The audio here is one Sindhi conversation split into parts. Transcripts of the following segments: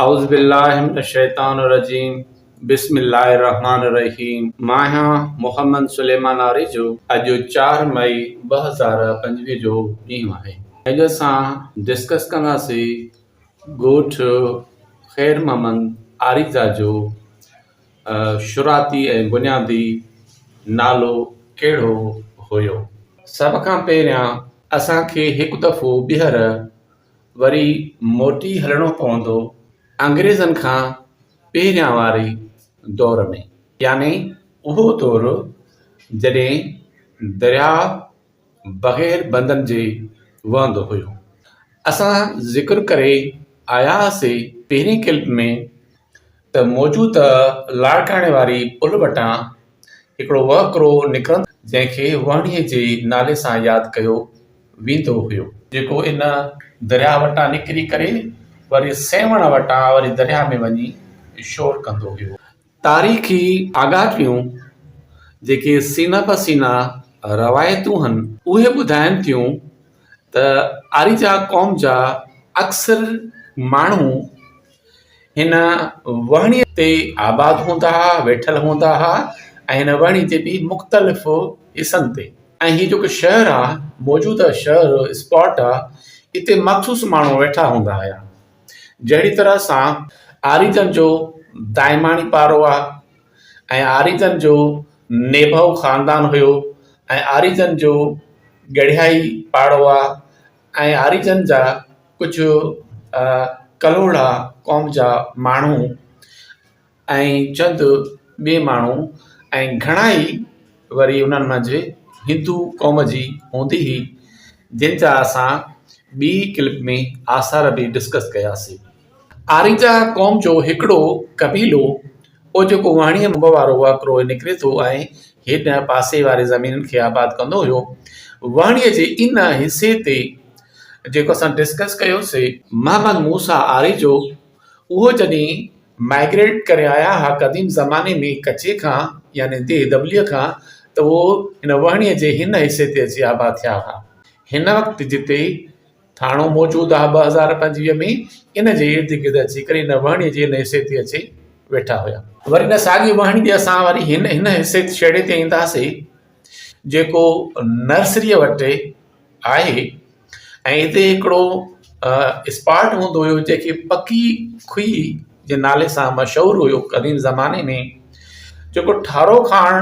اعوذ بالله من الشيطان الرجيم بسم الله الرحمن الرحيم مان آهيان محمد سليمان آريجو اڄ چار مئي 2025 جو ڏينهن آهي اڄ اسان ڊسڪس ڪنداسين ڳوٺ خير محمد آريجا جو شروعاتي ۽ بنيادي نالو ڪهڙو هيو. سڀ کان پهريان اسان کي هڪ دفعو ٻيهر وري موٽي هلڻو پوندو انگريزن کان پهريان واري دور ۾ يعني اهو دور جڏهن درياء بغير بندن جي وهندو هيو. اسان ذڪر ڪري آيا هئاسي پهرين ڪلپ ۾ ته موجوده لاڙڪاڻي واري پل وٽان هڪڙو وهڪرو نڪرندو جنهن کي وهڻيء جي نالي سان ياد ڪيو ويندو هيو. جيڪو ان درياء وٽان نڪري ڪري وري سيوهڻ وٽان وري درياء ۾ وڃي شور ڪندو هيو. تاريخي آڳاٽيون جيڪي سينه به سينه روايتون هن، اهي ٻڌائن ٿيون ته آريجا قوم جا اڪثر ماڻهو هن وهڻيء تي آباد هوندا ها، ويٺل هوندا ها ۽ هن وهڻي جي به مختلف حصن تي ۽ هي جيڪو شهر آ موجوده شهر اسپاٽ آ اتي مخصوص ماڻهو ويٺا هوندا هيا جهڙي طرح سان آريجن جو دائماڻي پارو آ ۽ آريجن جو نيڀو خاندان هيو ۽ آريجن جو ڳڙهيائي پاڙو آ ۽ آريجن جا ڪجهه ڪلهوڙا قوم جا ماڻهو ۽ چند ٻئي ماڻهو ۽ گهڻا ئي وري انهن منجهه هندو قوم جي هوندي هئي جن جا اسان ٻي ڪلپ ۾ آثار به ڊسڪس ڪياسين. آريجا قوم جو هڪڙو قبيلو هو جيڪو وهڻيء منب وارو وهڪرو نڪري ٿو ۽ هن پاسي واري زمينن کي آباد ڪندو هيو. وهڻيء جي ان حصي تي جيڪو اسان ڊسڪس ڪيوسي، محمد موسيٰ آريجو اهو جڏهن مائگريٽ ڪري آيا ها قديم زماني ۾ ڪچي کان يعني ديهه دٻليء کان ته اهو هن وهڻيء جي هن حصي تي اچي آباد ٿيا ها. هن وقت جتي ٿاڻو موجود آهي 2025 ۾ ان جي ارد گرد اچي ڪري ان وهڻي جي ان حصي تي اچي ويٺا هيا. وري ان ساڳي وهڻي تي اسان وري هن هن حصي ڇيڙي تي اينداسي جيڪو نرسريء وٽ آهي ۽ هتي هڪڙو اسپاٽ هوندو هيو جنهن کي پڪي کوهي جي نالي سان مشهور هيو قديم زماني ۾ جيڪو ٺارو کاڻ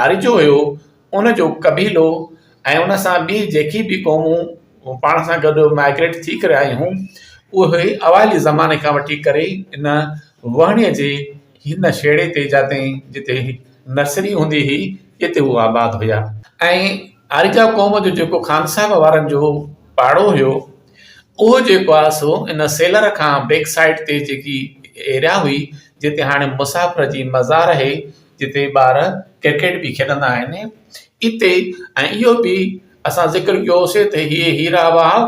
آريجو هيو ان جو قبيلو ۽ ان سان ٻي جيڪي به قومون پاڻ سان گڏ مائگريٽ ٿي ڪري آيون هيون اهي اوائلي زماني کان وٺي ڪري ان وهڻي جي هن شيڙي تي جاتي جتي نرسري هوندي هئي اتي هو آباد هيا. ۽ آريجا قوم جو جيڪو خان صاحب وارن جو پاڙو هيو اهو جيڪو آهي سو ان سيلر کان بيڪ سائيڊ تي جيڪي ايريا هئي جتي هاڻي مسافر جي مزار آهي جتي ٻار ڪرڪيٽ به کيڏندا آهن اتي ۽ اهو به اسان ذڪر ڪيو هوسي ته هي هيرا واهه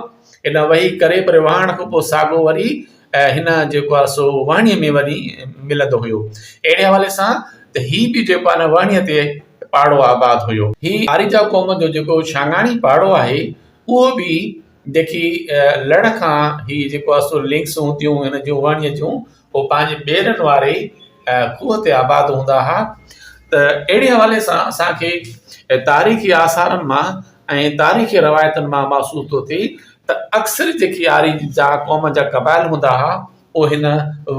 هن وهي ڪري پر وهڻ کان پوء ساڳو وري هن جيڪو آهي سو وهڻي ۾ وري ملندو هيو اهڙي حوالي سان ته هي به جيڪو آهي نه وهڻي تي پاڙو آباد هيو. هي آريجا قوم جو جيڪو شانگاڻي پاڙو آهي اهو به جيڪي لڙ کان هي جيڪو آهي سو لنڪس هونديون هن جون وهڻي جون هو پنهنجي ٻيرن واري کوهه تي آباد هوندا ها ته اهڙي حوالي سان اسان کي تاريخي آثارن مان ۽ تاريخي روايتن مان محسوس ٿو ٿئي ته اڪثر جيڪي آري جا قوم جا قبائل هوندا ها اهي هن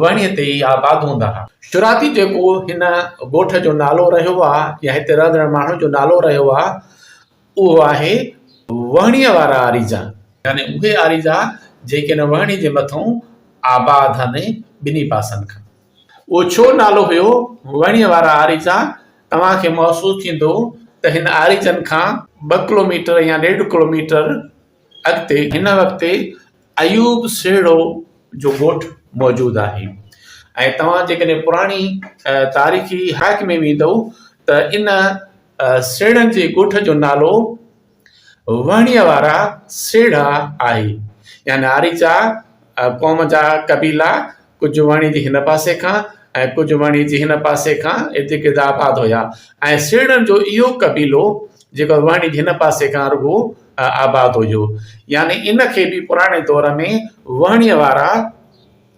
وڻي تي ئي آباد هوندا ها. شروعاتي جيڪو هن ڳوٺ جو نالو رهيو آهي يا هتي رهندڙ ماڻهن جو نالو رهيو آهي اهو آهي وهڻيء وارا آريجا يعني اهي آريجا جيڪي هن وهڻي جي مٿئون آباد هن ٻنهي پاسن کان. اهو ڇو نالو هيو وهڻيء وارا آريجا؟ توهان کي محسوس ٿيندو ته هن آريجن کان ٻه ڪلوميٽر يا ڏيڍ ڪلوميٽر اڳتي هن وقت ايوب سيڙهو جو ڳوٺ موجود آهي ۽ توهان جيڪڏهن پراڻي تاريخي حقائق ۾ ويندؤ ته ان سيڙهن جي ڳوٺ جو نالو وهڻيء وارا سيڙها آهي يعني آريچا قوم جا قبيلا ڪجهه وهڻي جي هن پاسي کان ۽ ڪجهه وهڻي جي هن پاسي کان ارد گرد آباد هيا ۽ سيڙهن جو اهو قبيلو جيڪو وهڻي جي هن پاسي کان رڳو آباد هيو يعني ان کي به پراڻي دور ۾ وهڻيء وارا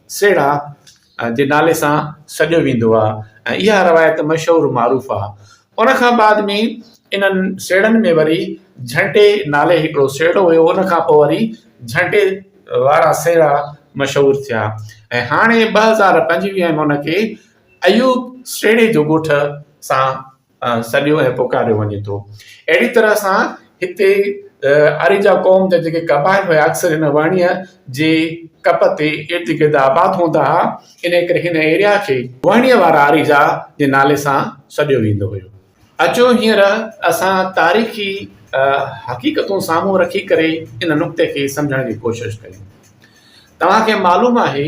سيڙها جي نالي سان سڏيو ويندو آهي ۽ اها روايت مشهور معروف آهي. ان کان بعد ۾ انهن سيڙهن ۾ وري جهنٽي نالي هڪڙو سيڙهو هيو ان کان پوء وري جهنٽي وارا سيڙها مشهور ٿيا ۽ هاڻي 2025 ۾ ان کي ايوب سيڙهي جو ڳوٺ سان سڏيو ۽ پڪاريو وڃي ٿو. اهڙي طرح سان هتي آريجا قوم جا جيڪي قبائل هيا اڪثر هن وهڻيء جي ڪپ تي ارد گرد آباد هوندا ها، انهيء ڪري هن ايريا کي وهڻيء وارا آريجا جي نالي سان سڏيو ويندو هيو. اچو هينئر اسان تاريخي حقيقتون سامهون رکي ڪري ان نقطي کي سمجهڻ جي ڪوشش ڪريون. توهان کي معلوم آهي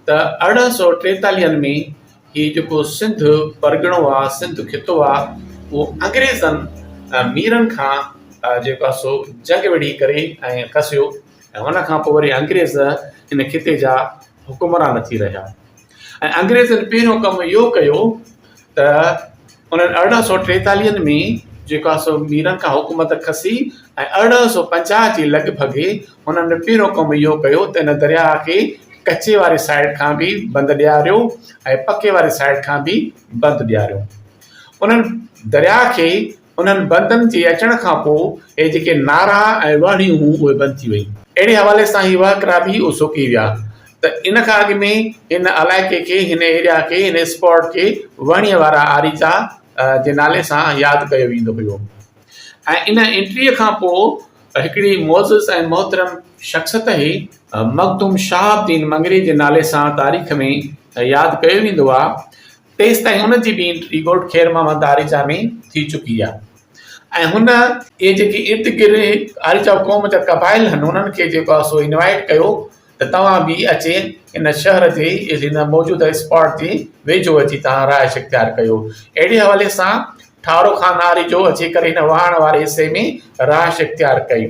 ته 1843 ۾ هي جيڪو سنڌ پرڳڻو آ، سنڌ خطو آ، اهو انگريزن ميرن کان جيڪو آ سو جنگ وڙهي ڪري ۽ کسيو ۽ ان کان پوء وري انگريز هن خطي جا حڪمران ٿي رهيا ۽ انگريزن پهريون ڪم اهو ڪيو ته انهن ارڙهن سو ٽيتاليهن ۾ جيڪو آهي سو ميرن کان حڪومت کسي ۽ 1850 جي لڳ ڀڳ هنن پهريون ڪم اهو ڪيو ته ان درياهه کي ڪچي واري سائيڊ کان به بند ڏياريو ۽ پڪي واري سائيڊ کان به بند ڏياريو. انهن درياهه کي انهن بندن جي اچڻ کان پوء اهي جيڪي نارا ۽ وهڻيون هيون اهي بند ٿي ويون. اهڙي حوالي سان هي وهڪرا به اهي سڪي ويا ته ان کان اڳ ۾ هن علائقي کي، هن ايريا کي، هن اسپاٽ کي وهڻيء وارا آريجا جي نالي سان ياد ڪيو ويندو هيو ۽ ان انٽريء کان پوء هڪڙي معزز ۽ محترم شخصيت هي مخدوم شهاب الدين مڱريي جي نالي سان تاريخ ۾ ياد ڪيو ويندو آ. تيستائين ان جي به انٽري ڳوٺ خير محمد آريجا ۾ ٿي چڪي آ ۽ هن اهي جيڪي ارد گرد آريجا قوم جا قبائل هن انهن کي جيڪو آ سو انوائيٽ ڪيو ته توهان به اچي ان شهر جي هن موجوده اسپاٽ جي ويجهو اچي توهان رهائش اختيار ڪيو. اهڙي حوالي سان ٺارو خان آريجو اچي ڪري هن واهڻ واري حصي ۾ رهائش اختيار ڪئي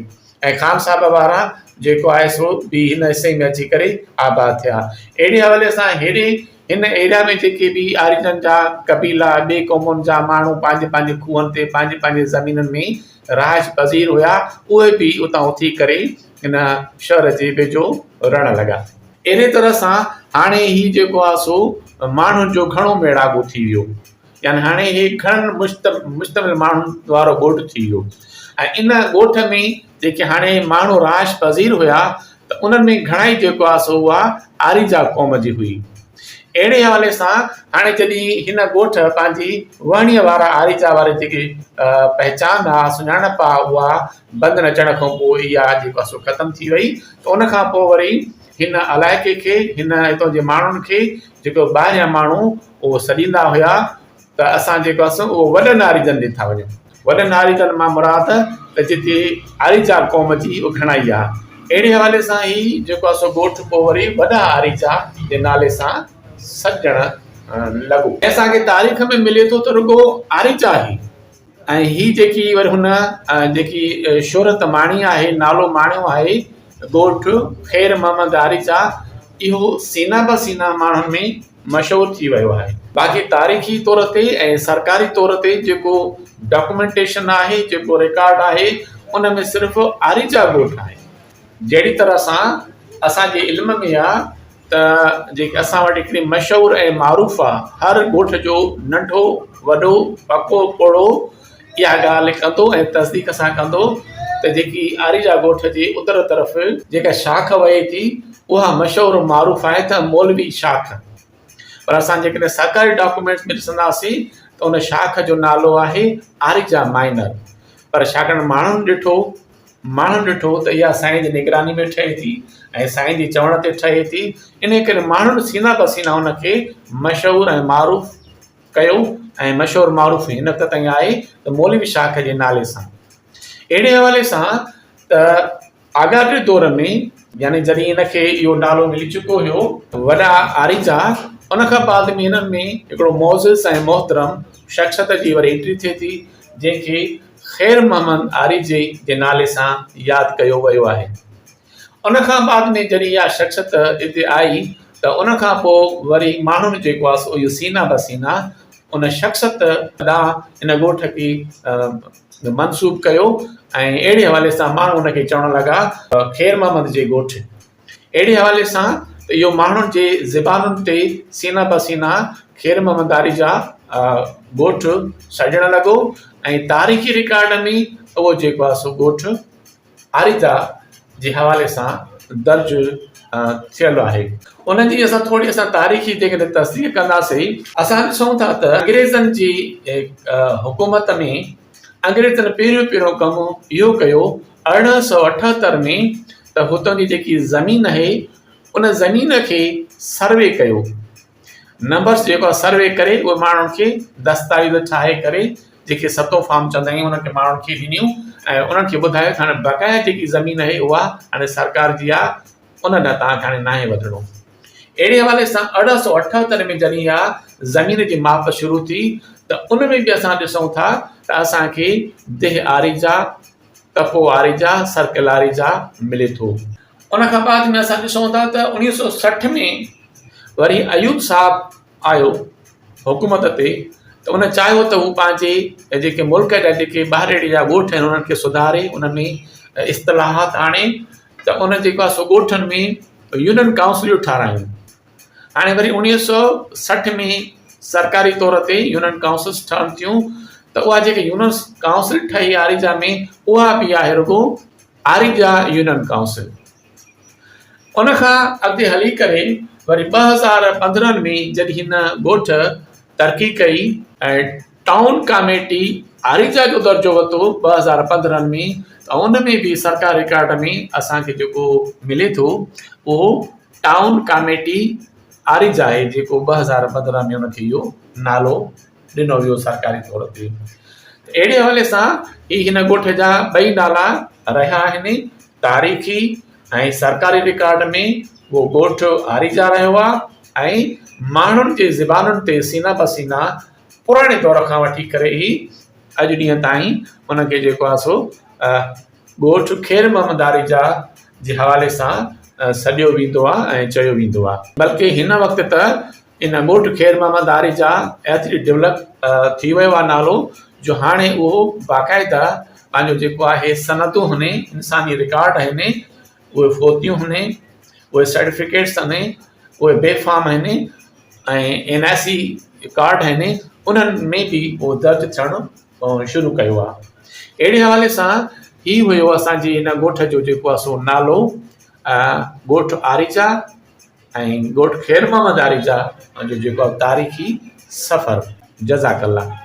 ۽ خان صاحب وارا جيڪو آهي سو به هن حصي ۾ اچي ڪري آباد ٿيا. اهڙي حوالي سان هيڏي هن ايريا ۾ جيڪي به آريجن جا قبيلا ٻي قومن جا ماڻهو پنهنجي پنهنجي کوهن تي پنهنجي پنهنجي زمينن ۾ رهائش پذير هيا اهي به اتان اٿي ڪري هن شهر جي ويجهو رهڻ لڳا. اهڙي طرح سان هاڻي هي جيڪو آهي سو ماڻهن جو گهڻو ميڙاڪو ٿي ويو. يعني هاڻي هي گهڻن مشتمل ماڻهن وارو ڳوٺ ٿي ويو ۽ ان ڳوٺ ۾ جيڪي هاڻي ماڻهو رهائش پذير هيا ته انهن ۾ گهڻائي جيڪو آهي سو اها آريجا قوم جي هئي. اهڙي حوالي سان هاڻي جڏهن هن ڳوٺ پنهنجي وهڻيء وارا آريجا واري جيڪي پهچان آ سڃاڻپ آ اها بند اچڻ کان پوء اها جيڪو آهي سو ختم ٿي وئي ته ان کان پوء وري هن علائقي کي هن هتان جي ماڻهن کي جيڪو ٻاهريان ماڻهو اهو سڏيندا هيا ته اسان جيڪو آهي سو اهو وڏن آريجن ڏي ٿا وڃون. وڏن آريجن مان مراد ته جتي آريجا قوم جي گهڻائي آهي. اهڙي حوالي سان هي جيڪو آهي سو ڳوٺ پوء وري وڏا آريجا جي نالي سان سڏجڻ لڳو. اسان کي تاريخ ۾ ملي ٿو ته رڳو آريجا هي ۽ هي جيڪي وري هن جيڪي شهرت ماڻي آهي، نالو ماڻيو آهي ڳوٺ خير محمد آريجا اهو سينا به سينا ماڻهن ۾ مشهور ٿي ويو آهي. باقي تاريخي طور تي ۽ سرڪاري طور تي جيڪو ڊاڪومينٽيشن آهي، جيڪو رڪارڊ آهي ان ۾ صرف آريجا ڳوٺ آهي. جهڙي طرح سان اسان جي علم ۾ آ ته جيڪي اسان وٽ هڪڙي مشهور ۽ معروف آ هر ڳوٺ جو ننڍو وڏو پڪو پوڙهو اها ڳالهه ڪندو ۽ تصديق سان ڪندو ته جيڪي آريجا ڳوٺ جي اتر طرف جيڪا شاخ وهي ٿي اها مشهور و معروف آهي ته مولوي شاخ پر اسان جيڪڏهن سرڪاري ڊاڪومينٽس ۾ ڏسنداسين ته ان شاخ جو نالو آهي آريجا مائنر پر ڇاڪاڻ ماڻهن ڏٺو ماڻهن ڏٺو ته اها سائين جي نگراني ۾ ٺهي ٿي ۽ سائين جي چوڻ تي ٺهي ٿي انهي ڪري ماڻهن سينه به سينه ان کي مشهور ۽ معروف ڪيو ۽ مشهور معروف هن وقت تائين آهي ته مولوي شاخ جي نالي سان. اهڙي حوالي سان ته آڳاٽي دور ۾ يعني جڏهن هن کي اهو نالو ملي چڪو هيو وڏا آريجا ان کان بعد ۾ هنن ۾ هڪڙو معزز ۽ محترم شخصيت جي وري انٽري ٿئي ٿي جنهن کي خير محمد آريجي جي نالي سان ياد ڪيو ويو آهي. ان کان بعد ۾ جڏهن اها شخصيت اتي آئي ته ان کان پوء وري ماڻهن جيڪو آهي سو اهو سينا به سينا ان شخصيت ڏانهن ان ڳوٺ کي منسوب ڪيو ۽ اهڙي حوالي سان ماڻهو ان کي چوڻ لڳا خير محمد جي ڳوٺ. اهڙي حوالي سان ته اهو ماڻهن جي زبانن تي سينه به سينه خير محمد آريجا ڳوٺ سڏجڻ لڳو ۽ تاريخي رڪارڊ ۾ اهو جيڪو آهي سو ڳوٺ آريجا جي حوالي سان درج ٿيل آهي. ان جي اسان ٿوري اسان تاريخي جيڪڏهن تصديق ڪنداسين. اسان ڏسون ٿا ته انگريزن جي حڪومت ۾ انگريزن پهريون پهريون ڪم اهو ڪيو 1878 ۾ ته هتان جي جيڪي زمين آهي ان زمين کي سروي ڪيو نمبرس جيڪو آهي سروي ڪري اهي ماڻهن کي دستاويز ٺاهي ڪري جيڪي ستو فارم چوندا آهيون انهن کي ماڻهن کي ڏنيون ۽ انهن کي ٻڌايو ته هاڻي بقايا جيڪي زمين آهي اها هاڻي سرڪار جي آهي ان ڏانهن توهان کي هاڻي ناهي وڌڻو اهڙي حوالي سان 1878 ۾ جڏهن اها زمين جي ماپ شروع ٿي ته ان ۾ به اسان ڏسون ٿا ته اسان کي ديهه آريجا، تپو آريجا، سرڪل آريجا ملي ٿو. ان کان بعد ۾ اسان ڏسون ٿا ته 1960 ۾ وري ايوب صاحب آيو حڪومت تي ته ان چاهيو ته هو پنهنجي جيڪي ملڪ جا جيڪي ٻاهرڙي جا ڳوٺ آهن انهن کي سڌاري انهن ۾ اصطلاحات آڻي ته ان جيڪو آهي سو ڳوٺن ۾ يونين ڪائونسلون ٺارايون. هاڻي وري 1960 ۾ سرڪاري طور تي يونين ڪائونسلس ٺهن ٿيون ته اها جيڪا يونين ڪائونسل ٺهي آريجا ۾ اها به آهي رڳو آريجا يونين ڪائونسل. ان کان اڳتي هلي ڪري وري 2015 ۾ جڏهن هن ڳوٺ ترقي ڪئي ۽ ٽائون ڪاميٽي آريجا جو درجو ورتو 2015 ۾ ته ان ۾ به سرڪار رڪارڊ ۾ اسان کي جيڪو ملي ٿو اهو ٽائون ڪاميٽي آريجا آهي جيڪو 2015 ۾ ان کي اهو نالو ڏنو ويو سرڪاري طور تي اهڙي حوالي سان هي هن ڳوٺ جا ٻئي نالا رهيا آهن تاريخي ۽ سرڪاري رڪارڊ ۾ اهو ڳوٺ آريجا رهيو آهي ۽ ماڻهن جي زبانن تي سينا به سينا پراڻي دور کان وٺي ڪري ئي اڄ ڏينهن تائين ان کي جيڪو آهي سو ڳوٺ خير محمد آريجا جي حوالي سان سڏيو ويندو آهي ۽ چيو ويندو آهي. بلڪه هن وقت ته ان ڳوٺ خير محمد آريجا ايتري ڊولپ ٿي ويو آهي نالو جو هاڻي اهو باقاعده پنهنجو جيڪو آهي سندون هن انساني رڪارڊ آهن اهي فوتيون هن اهي سرٽيفڪيٽس آهن اهي بي فارم آهن ۽ اين آء سي ڪارڊ آهن انهن ۾ به اهو درج ٿيڻ شروع ڪيو آهي اهڙي حوالي سان هي هيو اسانجي هن ڳوٺ جو جيڪو آهي سو نالو ڳوٺ آريجا ۽ ڳوٺ خير محمد آريجا جو جيڪو آهي تاريخي سفر جزاڪ الله.